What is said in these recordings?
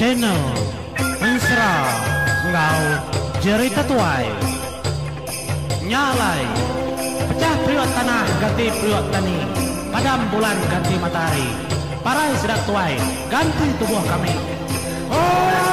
Channel Ensera enggau Jerita Tuai. Nya alai, pechah periuk tanah ganti periuk tani, padam bulan ganti matahari, parai sida tuai ganti tubuh kami. Oohaa!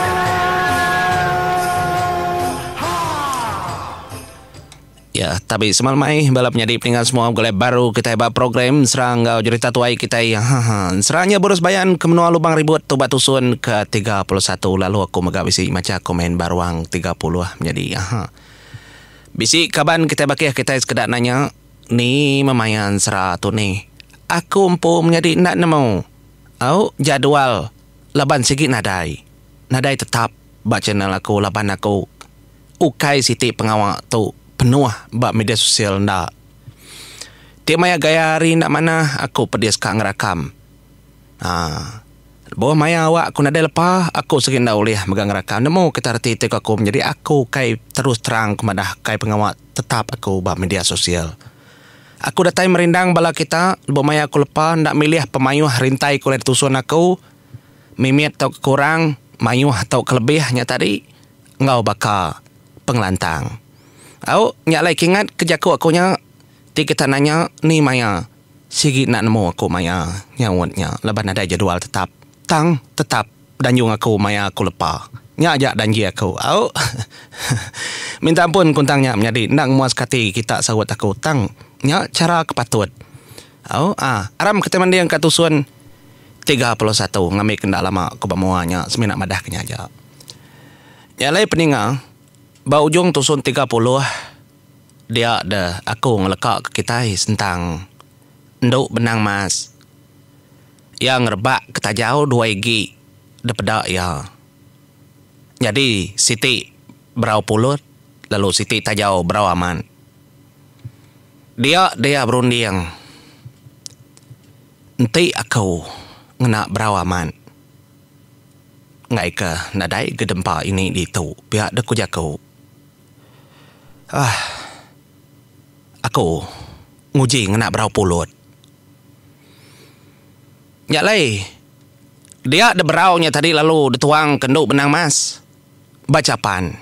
Ya, tabi semal mai bala penyadi peninga semua begulai baru kitai ba program Ensera enggau Jerita Tuai kitai. Ha Ensera nya Burus Bayan ke menua Lubang Ribut tu ba tusun ke 31 lalu aku mega bisi macha komen ba ruang 30 menyadi. Ha Bisi kaban kitai bakih kitai sekeda nanya ni memaya ensera tu nih. Aku empu menyadi enda nemu. Au jadual laban sigi nadai. Nadai tetap ba channel aku laban aku ukai siti pengawa tu penuh ba media sosial enda. Ti maya gaya hari enda manah aku pedis ka ngerakam. Haa lebuh maya awak aku nadai lepa aku sigi enda ulih mega ngerakam nemu kita reti ti ku aku menyadi aku ukai terus terang ku madah ukai pengawa tetap aku ba media sosial. Aku datai merindang bala kita lebuh maya aku lepa enda milih pemayuh rintai ku ulih ditusun aku mimit tauka kurang mayuh tauka lebih nya tadi. Enggau baka pengelantang. Au, nya alai kingat ke jaku aku nya, ti kita nanya ni maya, sigi enda nemu aku maya nyaut nya laban nadai jadual tetap. Tang tetap danjung aku maya aku lepa. Nya aja danji aku. Au. Minta ampun ku entang nya menyadi enda ngemuaska ati kita saut aku tang nya chara ke patut. Au, ah, aram kitai mending ka tusun 31 ngambi ke enda lama ku ba mua nya semina madah ke nya aja. Nya alai peninga, ba ujung tusun 30 dia deh aku ngeleka ke kitai sentang endu benang mas. Iya ngerebak ke tajau dua igi depeda iya. Nyadi siti berau pulut lalu siti tajau berau amat. Dia dia berunding enti aku ngena berau amat. Enggai ke nadai ga dempa ini ditu pia deh ku jaku. Aah. Aku nguji ngena berau pulut. Nya alai dia deh berau nya tadi lalu dituang ke endu benang mas ba chapan.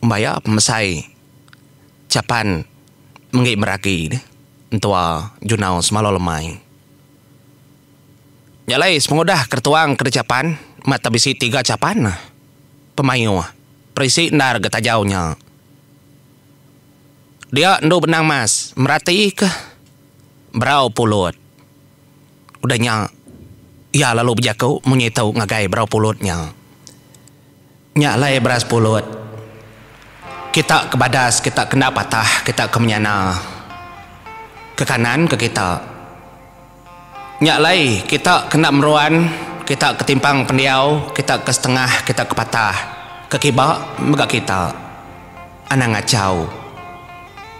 Baya pemesai chapan menggi meragi deh entua junau semalau lemai. Nya alai sepengudah ke tuang ke dichapan mata bisi tiga chapan pemayuh perisi endar ga tajau nya. Dia endu benang mas merati ke berau pulut. Udah nya iya lalu bejaku munyi tu ngagai berau pulut nya. Nya alai beras pulut. Kita ke badas kita ke enda patah kita ke menyana ke kanan ke kita. Nya alai kita ke enda meruan kita ke timpang pendiau kita ke setengah kita ke patah ke kiba mega kita. Anang ngachau.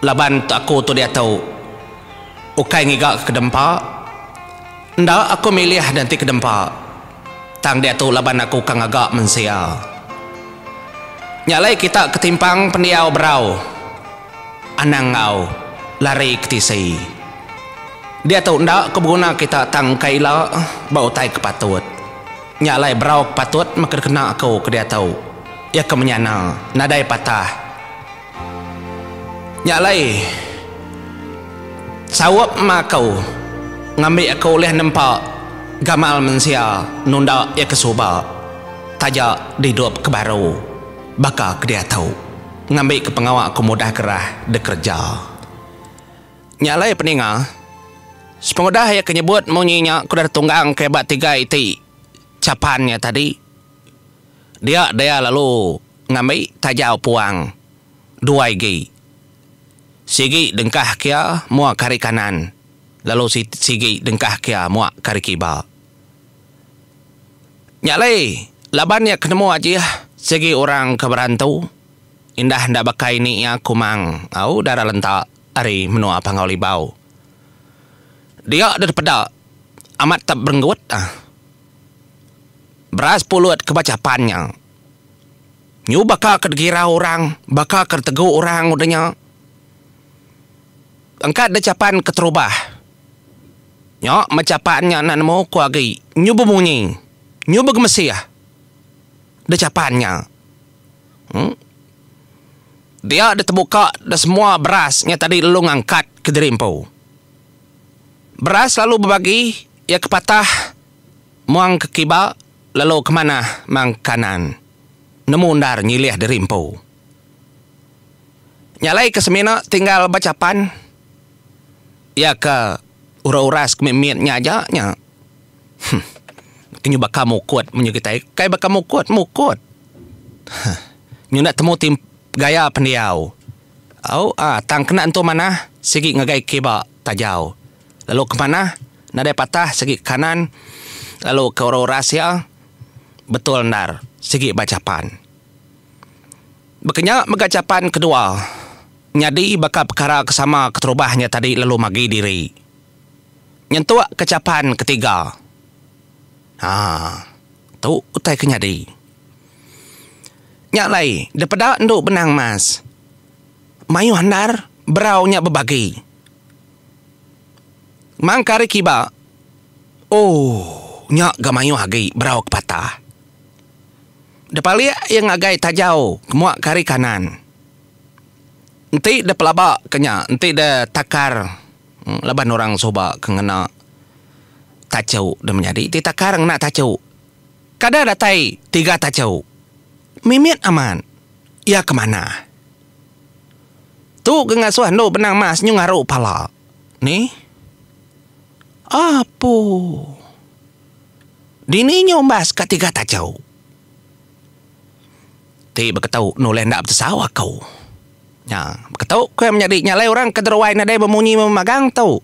Laban aku tu diatu ukai ngiga ke dempa. Enda aku milih dan ti ke dempa. Tang diatu laban aku ka ngaga mensia. Nya alai kita ke timpang pendiau berau anang enggau lari ke tisi. Diatu enda ku beguna kita tang engka ila ba utai ke patut. Nya alai berau ke patut meh ke dikena aku ke diatu. Iya ke menyana nadai patah. Nya alai, saup meh aku ngambi aku ulih nempa gamal mensia nunda iya ke suba taja didup ke baru baka ke diatu ngambi ke pengawa aku mudah gerah dikereja. Nya alai peninga, sepengudah iya ke nyebut munyi nya ke udah ditunggang ke ba tiga iti chapan nya tadi, dia dia lalu ngambi tajau puang dua igi. Sigi dengkah kia mua ke ari kanan lalu sigi dengkah kia mua ke ari kiba. Nya alai laban iya ke nemu ajih sigi orang ke berantu indah enda baka ini iya Kumang au Dara Lenta ari menua Panggau Libau. Dia deh peda amat tap berenggut. Beras pulut ke ba chapan nya. Nyu baka ke dikira orang, baka ke ditegu orang udah nya. Engka deh chapan keterubah. Nya meh chapan nya enda nemu ku agi. Nyu bemunyi. Nyu begemesih. Dechapan nya. Em. Dia ditebuka da semua beras nya tadi lalu ngangkat kediri empu. Beras lalu bebagi iya ke patah muang ke kiba lalu ke manah mang kanan. Nemu endar nyilih diri empu. Nya alai ke semina tinggal ba chapan iya ke uras-uras ke mit-mit nya aja nya. Huh. Ke nyu baka mukut munyi kitai. Kai baka mukut, mukut. Huh. Nyu enda temu ti gaya pendiau. Au ah tang kena entu manah sigi ngagai kiba tajau. Lalu ke manah nadai patah sigi kanan lalu ke uras-uras iya betul endar sigi ba chapan. Baka nya mega chapan kedua nyadi baka pekara ke sama keterubah nya tadi lalu magi diri. Nyentuk ke chapan ketiga. Haa tu utai ke nyadi. Nya alai depeda endu benang mas. Mayuh endar berau nya bebagi. Mangka ari kiba ooh nya ga mayuh agi berau ke patah. Depalik iya ngagai tajau ke mua ke ari kanan. Enti depelaba ke nya enti de takar laban orang suba ke ngena tachu de menyadi ti takar ngena tachu. Kada datai tiga tachu. Mimit amat iya ke manah. Tu ke ngasuh endu benang mas nyu ngaru pala. Nih. Apu. Dini nyu umbas ka tiga tachu. Ti beketu nulih enda betesau aku. Nya, beketu ku iya menyadi nya alai orang ke deruai nadai bemunyi memagang tu.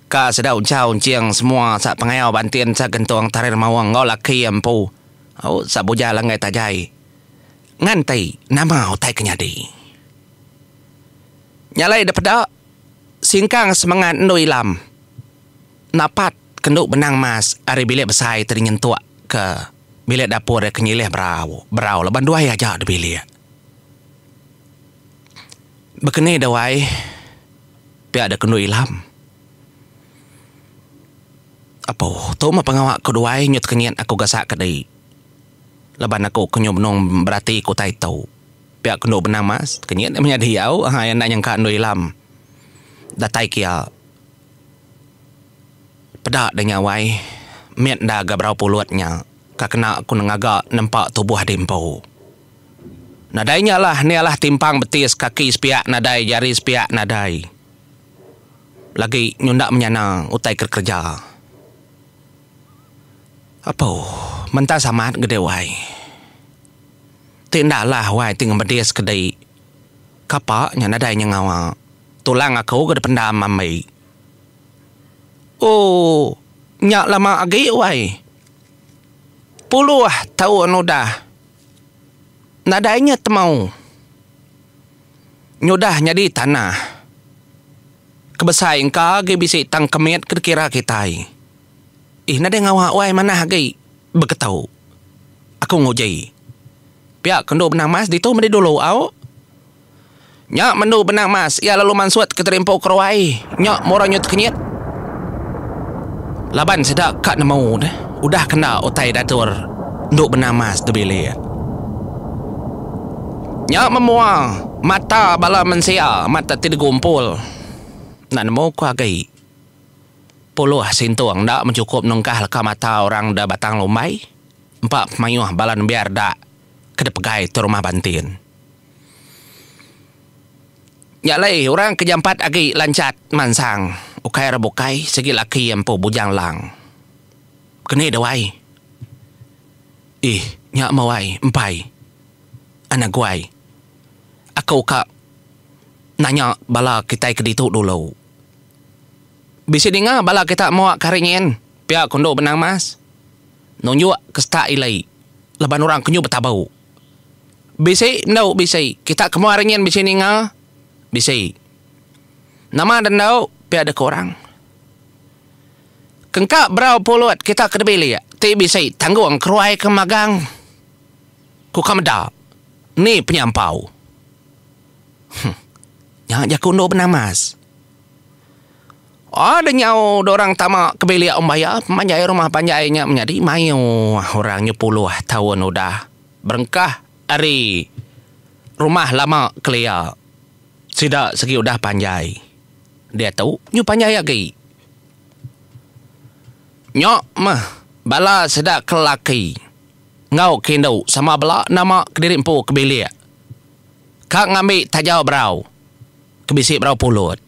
Ka sida unchau enching semua sa pengayau bantin sa gentung tarir maung enggau laki iya empu. Au sa bujal enggai tajai. Nganti nama utai ke nyadi. Nya alai da peda singkang semengat endu ilam napat ke endu benang mas ari bilik besai ti nyentuk ke bilik dapur iya ke nyilih berau berau laban duai aja da bilik. Bekeni da wai. Pia dek endu ilam. Apo, tu meh pengawa ku duai nyu tekenyit aku gasak ke di. Laban aku ke nyu benung berati ke utai tu. Pia ke endu benang mas, tekenyit meh nyadi au iya enda nyangka endu ilam datai kia. Peda deh nya wai, mit enda ga berau pulut nya ka kena ku ngaga nempa tubuh di empu. Nadai nya lah ni alah timpang betis kaki sepiak nadai jari sepiak nadai. Lagi nyunda menyana utai ke kereja. Apo mentas amat gede wai. Ti enda alah wai ti ngemedis ke di kapa nya nadai nya ngawa. Tulang aku ga dipendam ambi. Ooh nya lama agi wai. Puluh taun udah. Nadai nya temau nyudah nyadi tanah ke besai engka agi bisi tang ke mit ke dikira kitai. Ih nadai ngawa wai manah agi beketu. Aku nguji. Pia ke endu benang mas ditu medi dulu au. Nya mendu benang mas iya lalu mansut ke terimpu keruai nya mura nyu tekenyit. Laban sida ka nemu deh udah kena utai datur endu benang mas de bilik. Nya memua mata bala mensia mata ti digumpul enda nemu ku agi. Puluh sintung enda menchukup nungkah leka mata orang de Batang Lumbai empa pemayuh bala nembiak redak ke dipegai tu rumah Bantin. Nya alai orang ke jampat agi lanchat mansang ukai orang bukai sigi laki iya empu Bujang Lang. Keni deh wai. Ih nya meh wai empai. Anak guai. Aku ka nanya bala kitai ke ditu dulu. Bisi ninga bala kita moa ke hari nyin pia ku endu Benang Mas. Nunjuk ke setak ili laban orang ke nyu betabu. Bisi endu bisi. Kita ke mua ringin bisi ninga? Bisi. Nama deh endu pia deh ku orang. Kengka berau pulut kita ke dibilik ti bisi tanggung keruai ke magang. Ku ka meda ni penyampau. Huh. Nya jaku endu benamas. Oh da nyau da orang tama ke bilik umbaya pemanjai rumah panjai nya menyadi mayuh orang nyu puluh taun udah berengkah ari rumah lama kelia sida sigi udah panjai diatu nyu panjai agi. Nya meh bala sida ke laki enggau ke indu sama bela nama kediri empu ke bilik ka ngambi tajau berau ke bisi berau pulut.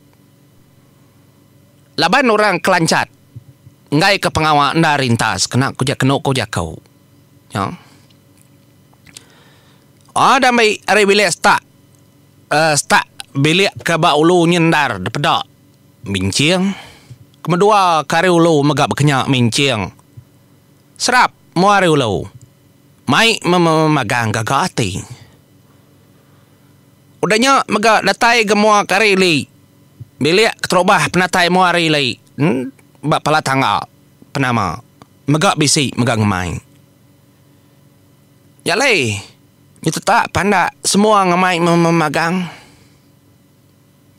Laban orang kelanchat enggai ke pengawa enda rintas kena ku kenu ku jaku. Nya. Oh da ambi ari bilik setak uhh setak bilik ke ba ulu nyin endar dipeda minching. Kemedua ke ari ulu mega bekenya minching. Serap mua ari ulu. Mai memagang gaga ati. Udah nya mega datai ga mua ke ari ili. Bilik keterubah penatai mua ari ili ba pala tangga penama mega bisi mega ngemai. Nya alai nyetetak pandak semua ngemai memagang.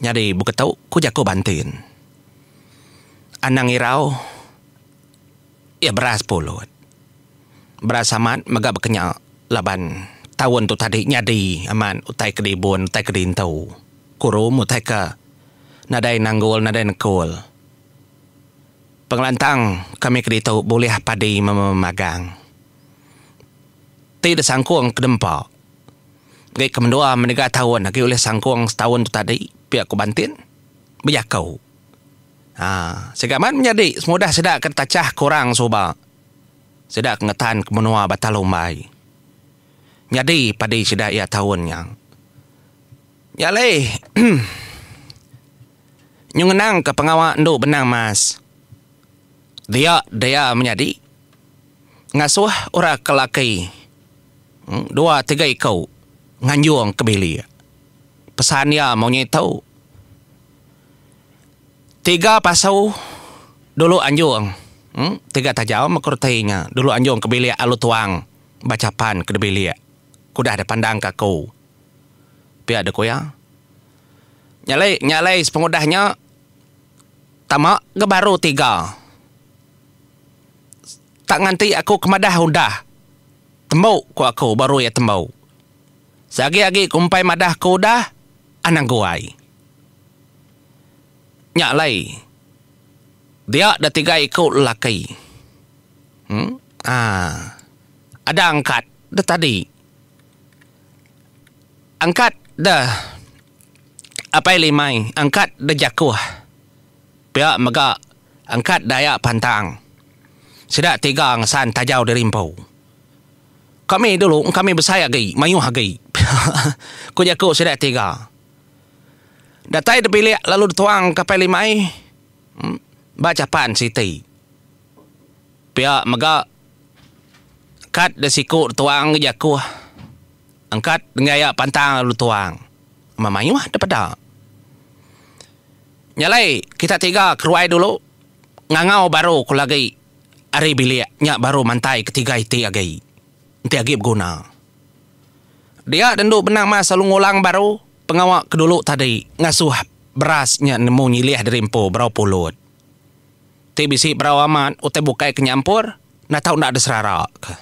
Nyadi beketu ku jaku Bantin. Anang irau iya beras pulut. Beras amat mega bekenya laban taun tu tadi nyadi amat utai ke dibun utai ke diintu. Kurum utai ke nadai nanggul nadai nekul. Pengelantang kami ke ditu bulih padi memagang. Ti disangkung ke dempa. Agi ke mendua meniga taun agi ulih sangkung setaun tu tadi pia ku Bantin bejaku. Haa siga amat menyadi semudah sida ke tachah ke orang suba. Sida ke ngetan ke menua Batang Lumbai. Nyadi padi sida iya taun nya. Nya alai nyu ngenang ke pengawa endu benang mas. Dia dia menyadi ngasuh orang ke laki dua tiga iku nganjung ke bilik. Pesan iya munyi tu. Tiga pasu dulu anjung tiga tajau meh ku reti nya dulu anjung ke bilik alu tuang ba chapan ke dibilik ke udah dipandang ke aku. Pia deh ku iya. Nya alai nya alai sepengudah nya tama ga baru tiga tak nganti aku ke madah udah tembu ku aku baru iya tembu. Seagi agi ku empai madah ku udah anang guai. Nya alai dia da tiga iku lelaki uhh ada angkat da tadi. Angkat da Apai Limai angkat da Jakuh pia mega angkat da Aya Pantang. Sida tiga ngesan tajau diri empu. Kami dulu kami besai agi mayuh agi ku jaku sida tiga. Datai da bilik lalu dituang ke Apai Limai ba chapan siti. Pia mega kad da siku dituang ke jakuh angkat enggai iya pantang lalu dituang. Memayuh da peda. Nya alai kita tiga keruai dulu ngangau baru ku lagi ari bilik nya baru mantai ketiga iti agi enti agi beguna. Dia dendu benang mas lalu ngulang baru pengawa ke dulu tadi ngasuh beras nya nemu nyilih diri empu berau pulut. Ti bisi berau amat utai bukai ke nyampur enda tau enda diserara ke.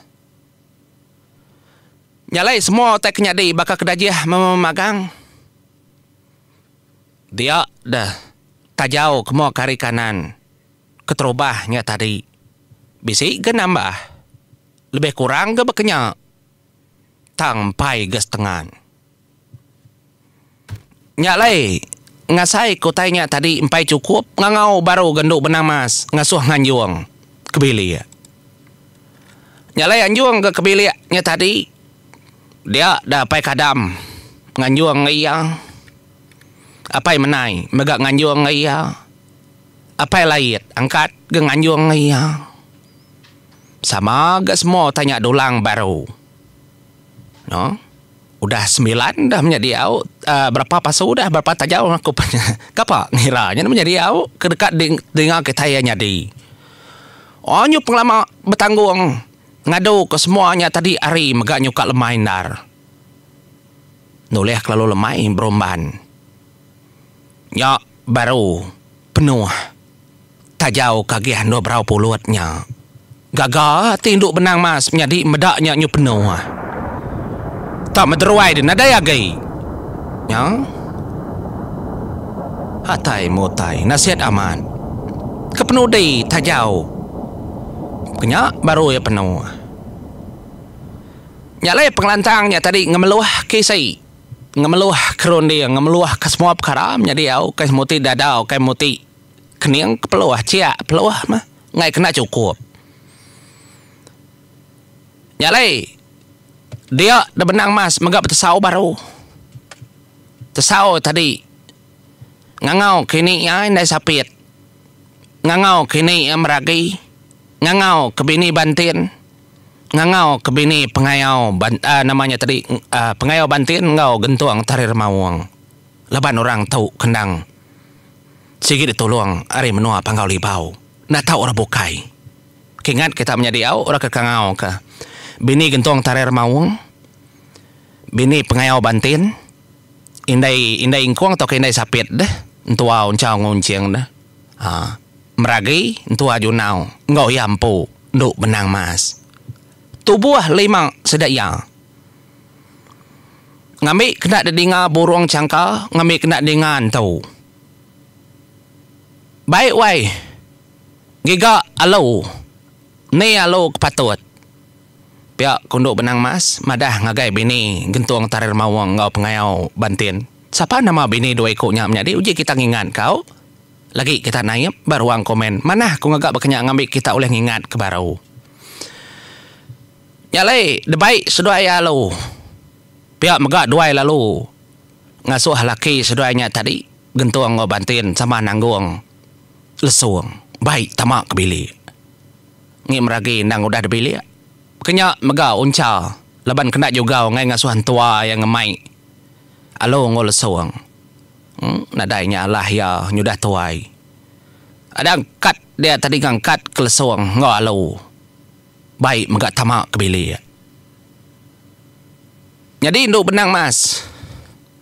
Nya alai semua utai ke nyadi baka ke dajih memagang dia deh tajau ke mua ke ari kanan keterubah nya tadi bisi ga nambah lebih kurang ga baka nya. Tang empai ga setengan. Nya alai ngasai ke utai nya tadi empai chukup ngangau baru ga endu benang mas ngasuh nganjung ke bilik. Nya alai anjung ga ke bilik nya tadi dia da apai kadam nganjung ga iya. Apai menai mega nganjung ga iya. Apai lait angkat ga nganjung ga iya. Sama ga semua utai nya dulang baru. No. Udah sembilan dah menyadi au uhh berapa pasu dah berapa tajau aku pan kapa ngira nya menyadi au ke deka dinga kitai iya nyadi. Oh nyu pengelama betanggung ngadu ke semua nya tadi hari mega nyuka lemai endar. Nulih kelalu lemai berumban. Nya baru penuh. Tajau ke agih endur berau pulut nya. Gaga ati indu benang mas menyadi meda nya nyu penuh. Tak mederuai deh nadai agi. Nya. Atai mutai nasit amat. Kepenudi tajau ke nya baru iya penuh. Nya alai pengelantang nya tadi ngemeluh ke isi, ngemeluh ke runding, ngemeluh ke semua pekara menyadi au kai semuti dada ukai muti kening ke peluh chiak peluh mah enggai kena chukup. Nya alai dia da benang mas mega betesau baru. Tesau tadi ngangau ke ini iya indai sapit, ngangau ke ini iya meragi, ngangau ke bini bantin. Ngangau ke bini pengayau nama nya tadi pengayau Bantin enggau Gentung Tarir Maung laban orang tu ke endang sigi ditulung ari menua Panggau Libau enda tau orang bukai. Ke ingat kita menyadi au orang ke kangau ke bini Gentung Tarir Maung bini pengayau Bantin indai indai Ingkung tauka indai Sapit deh entua Unchau enggau Unching deh aaa Meragi entua Junau enggau iya empu. Endu benang mas. Tubuh lima sida iya. Ngambi kena didinga burung changka, ngambi kena dinga entu. Baik wai. Giga alu. Ni alu ke patut. Pia ku endu benang mas madah ngagai bini Gentung Tarir Maung enggau Pengayau Bantin. Sapa nama bini dua iku nya menyadi uji kita ngingat kau. Lagi kita naip ba ruang komen. Manah ku ngaga baka nya ngambi kita ulih ngingat ke baru. Nya alai debai seduai iya lalu. Pia mega duai lalu ngasuh laki seduai nya tadi gentung enggau bantin sama nanggung lesung bai tama ke bilik. Ngi meragi endang udah dibilik. Ke nya mega uncha laban kena jugau enggai ngasuh entua iya ngemai alu enggau lesung. Nadai nya alah iya nyudah tuai. Ada angkat dia tadi ngangkat ke lesung enggau alu. Bai mega tama ke bilik. Nyadi indu benang mas.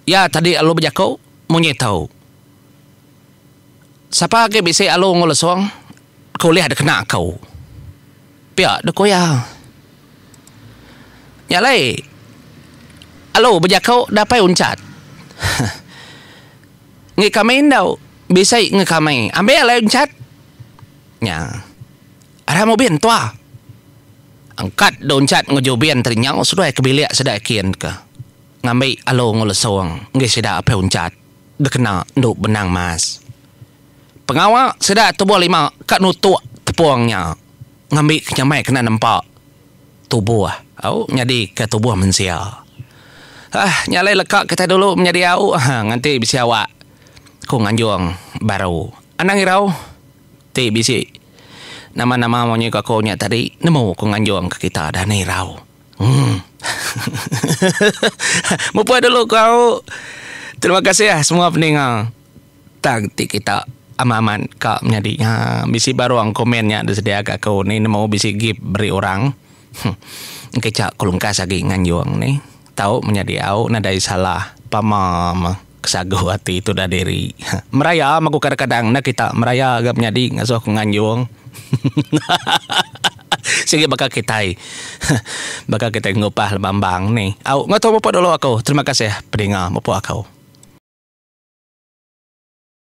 Iya tadi alu bejaku munyi tu. Sapa agi bisi alu enggau lesung ke ulih dikena aku. Pia deh ku iya. Nya alai alu bejaku dapai unchat. Ngi kami endu bisi ngi kami ambi alai unchat. Nya aram ubin tua. Angkat deh unchat enggau jubin tadi nyau seduai ke bilik sida kin ke ngambi alu enggau lesung enggi sida apai unchat dikena endu benang mas. Pengawa sida tubuh lima ka nutuk tepung nya. Ngambi ke nyamai kena nempa tubuh au nyadi ke tubuh mensia. Hah nya alai leka kitai dulu menyadi au ha nganti bisi awak ku nganjung baru. Anang irau ti bisi nama-nama munyi ku aku nya tadi nemu ku nganjung ke kita dah anang irau. Uhh Mupuk dulu ku au. Terima kasih semua peninga. Tang ti kita amat amat ka menyadi nya bisi baru komen nya disedia ka aku ni nemu bisi gip beri orang engkecha ku lengkas agi nganjung ni tau menyadi au nadai salah pama meh kesagu ati tudah diri meraya meh ku kadang kadang enda kita meraya ga menyadi ngasuh ku nganjung sigi baka kitai baka kitai ngupah lembang ni au ngatur mupuk dulu aku terima kasih pedinga mupuk aku.